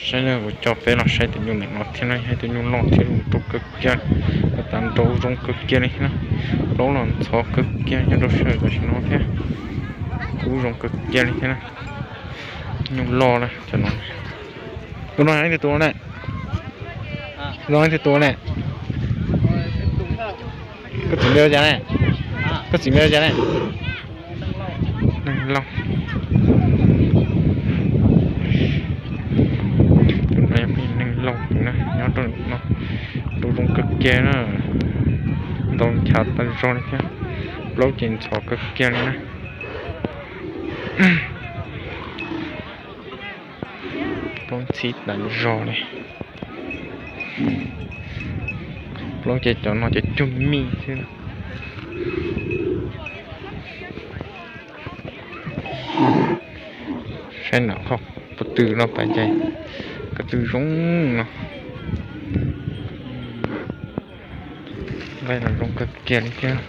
Saib na, kuv coj peb los saib tus nyuj ntawm no thiab na, yog tus nyuj loj thiab zoo kawg kiag, tas nraud zoo kawg kiag li thiab na. Plaub los ntxhov kawg kiag nyob rau sij hawm tam sim no thiab. Kub zoo kawg kiag li thiab na. Nyuj loj na, cov no. Tus no yog leej twg tus ne? Tus no leej twg tus ne? Koj txiv npe ua cas ne? Koj txiv npe ua cas ne? Neeg Lauj. Tus no yog peb Neeg Lauj tus na, nyob rau no, tus zoo kawg kiag na, ntau nchav tag zog li thiab, plaub ces ntxhov kawg kiag li na. Plaub ntxhib tas zog li. Plaub ces cov no ces cuag mij xwb. Saib nram qhov pob tw no pas ces ko tw zoo no. Nqaij los zoo kawg kiag li thiab.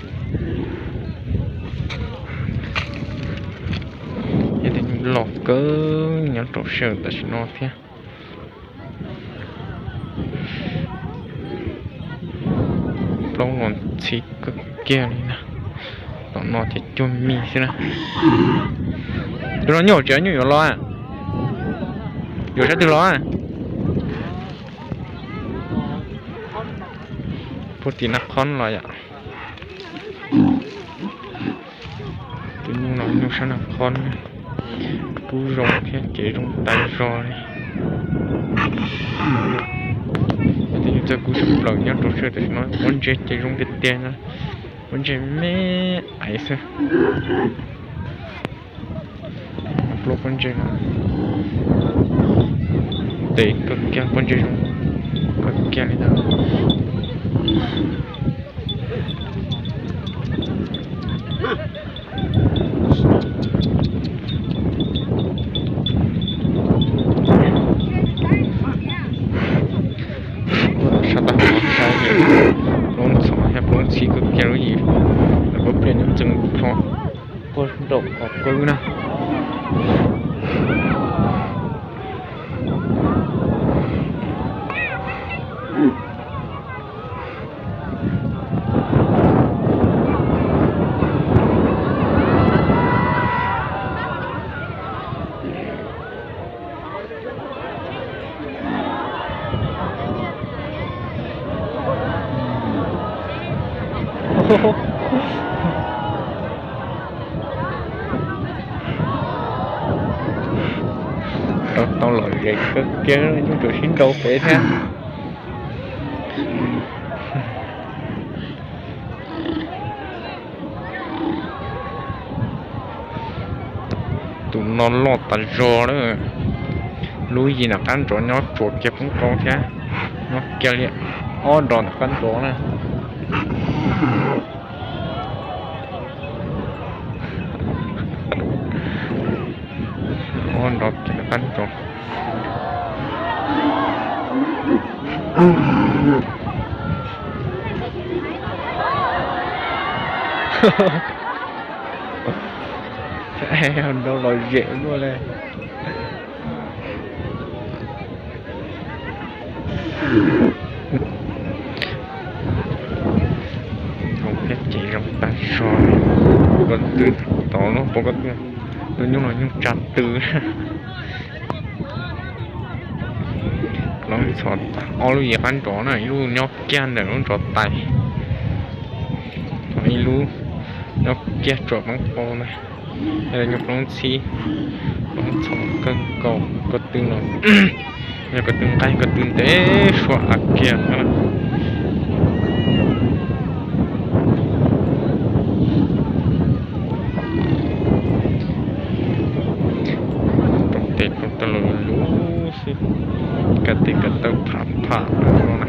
Yog tus nyuj loj kawg nyob rau sij hawm tam sim no thiab. Plaub los ntxhib kawg kiag li na. Tom no ces cuag mij xwb na. Tus no nyuj tsev nyuj yuav los, yuav sab twg los? Puag tim Nab Qhob los yom. Tus nyuj no nyuj sab Nab Qhob, kub zoo thiab ces zoo tas zog li. Tus nyuj txawj kub tshaj plaws nyob rau sij hawm tam sim no, pob ntseg ces zoo tiag tiag na, pob ntseg me me xwb. Plaub pob ntseg no tes kawg kiag, pob ntseg zoo kawg kiag li ntawd. Sab tag hov saib, plaub ntxhov thiab plaub ntxhib kawg kiag lub yim, lawv pob pliaj nyob ntxeev tho puag nraum qhov qwb na. Tau tau lom zem kawg kiag, nyuj tsuas sib nrau pem thiab. Tus no loj tas zog lawm. Lub yim nram qab nrov nyob tsuas kiag poob qau thiab, nyob kiag li ob nrov nram qab nrov na. Ob nrov kiag nram qab nrov. Nrau lom zem ua luaj li. Zoo thiab ces zoo tag zog. Pov ko tw tod lub, pov ko tw, tus nyuj los nyuj tsa tw. Plaub ntxhov ob lub yim qab nrov na, ib lub nyob kiag ntawm lub nrov tais, ib lub nyob kiag tsuam poob qau na. Yog nyuj plaub ntxhib, plaub ntxhov kawg nkaus, ko tw no yog ko tw nqaij, ko tw ntev suab av kiag na. Roob tes roob taw lus lus xwb, ka tes ka taw pham pham no na.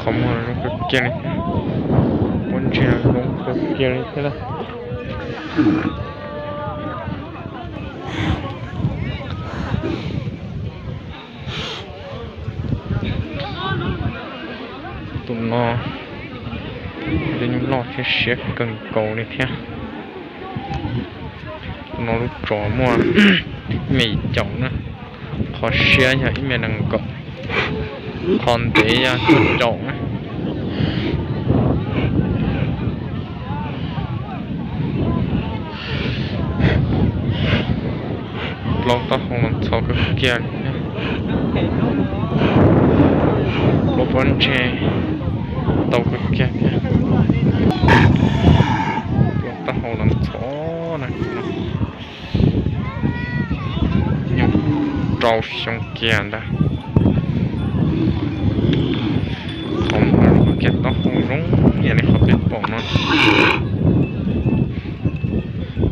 Qhov muag zoo kawg kiag li thiab, pob ntseg zoo kawg kiag li thiab na. No, tus nyuj loj thiab siab kawg nkaus li thiab. No lub tsov muaj ib me caum na, qhov siab yog ib me nees nkaum, qhov ntev yog cuaj caum na. Plaub taub hau los ntxhov kawg kiag li thiab. Plaub pob ntseg ntau kawg kiag thiab. Plaub taub hau los ntxhov na. Nyob rau xyoo kiag ntag. Qhov muag zoo kiag, taub hau zoo ib yam li qhov peb pom no.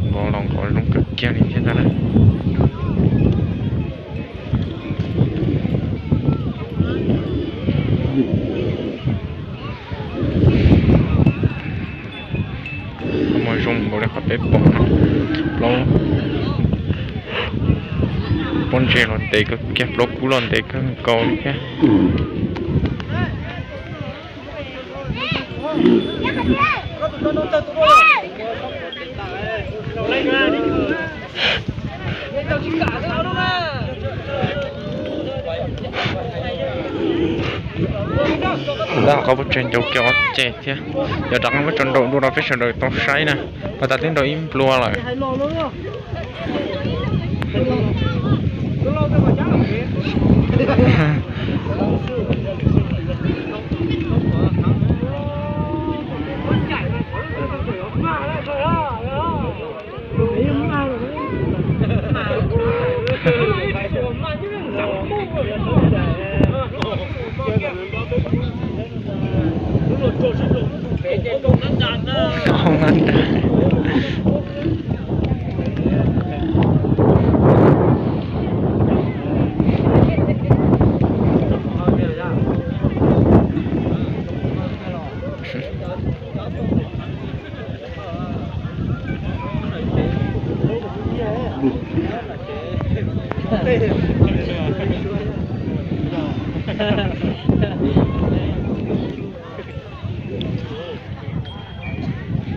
Nqov los nqov zoo kawg kiag li thiab ntag na. Qhov muag zoo nkaus li qhov peb pom no. Plaub pob ntseg los ntev kawg kiag, plaub kub los ntev kawg nkaus li thiab. Tab tom qab pub tseg ncau kiag ob ceg thiab. Yog rov qab muab tso nraum dua rau peb sawv daws tau saib na. Pas tas twb nrau ib nplua lawm.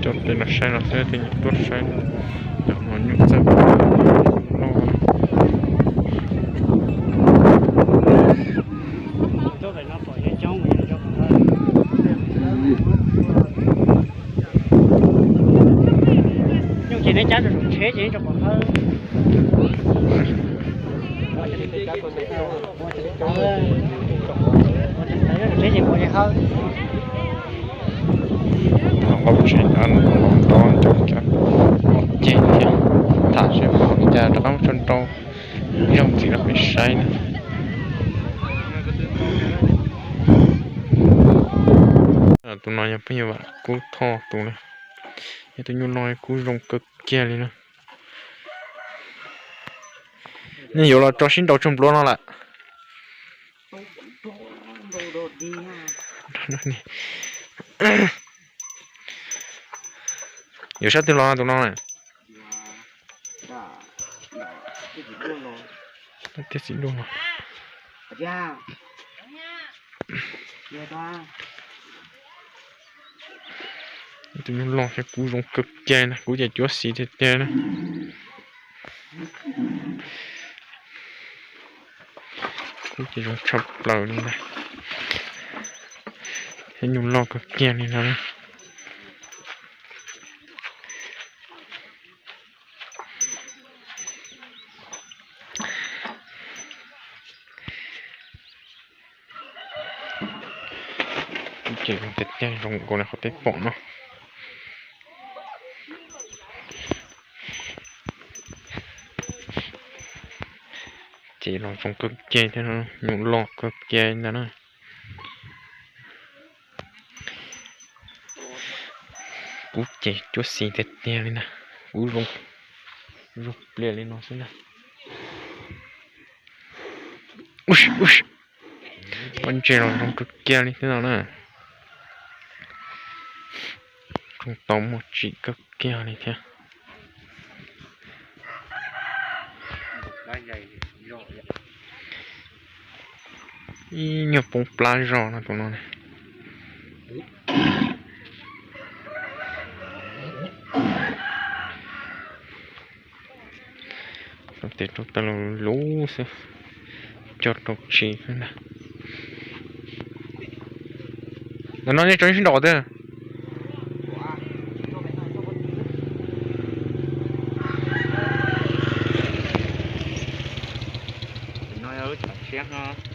Cov tes no saib no xwb, tej nyuam tuaj saib, cov no nyuam txawj loj. Nyuj ces neb cab rau saum tsheb ces neb tso pov hawb. Tsheb ces ua li hawb. Los tsev no los nrau ncau cov ceg thiab, tham seb puas li cas rov qab mus tso nrau ib zaug ntxiv rau peb saib na. Tus no yog pheej yog Vam Kub Thoj tus na, yog tus nyuj loj kub zoo kawg kiag li na. Nej yuav los tso sib nrau tsawg npluav no lawm? Yuav sab twg los tus no? Tiaj txiv duaj no. Tus nyuj loj thiab kub zoo kawg kiag na, kub ces cuab xis tiag tiag na. Kub ces zoo tshaj plaws li ntag. Thiab nyuj loj kawg kiag li no na. Ces zoo tiag tiag, zoo nkaus li qhov peb pom no. Ces los zoo kawg kiag thiab, nyuj loj kawg kiag ntag na. Kub ces cuab xis tiag tiag li ntag, kub zoo, zoo plias li no xwb ntag. Pob ntseg los zoo kawg kiag li thiab no na. Zoo tau muaj tsim kawg kiag li thiab. Ib nyuag poob plab zog no tus no na. Tes rau tau lus lus xwb, coj rau tsis na. Ntawm no nej tso sib nraus tiag. No yog lub tshav tshiab no.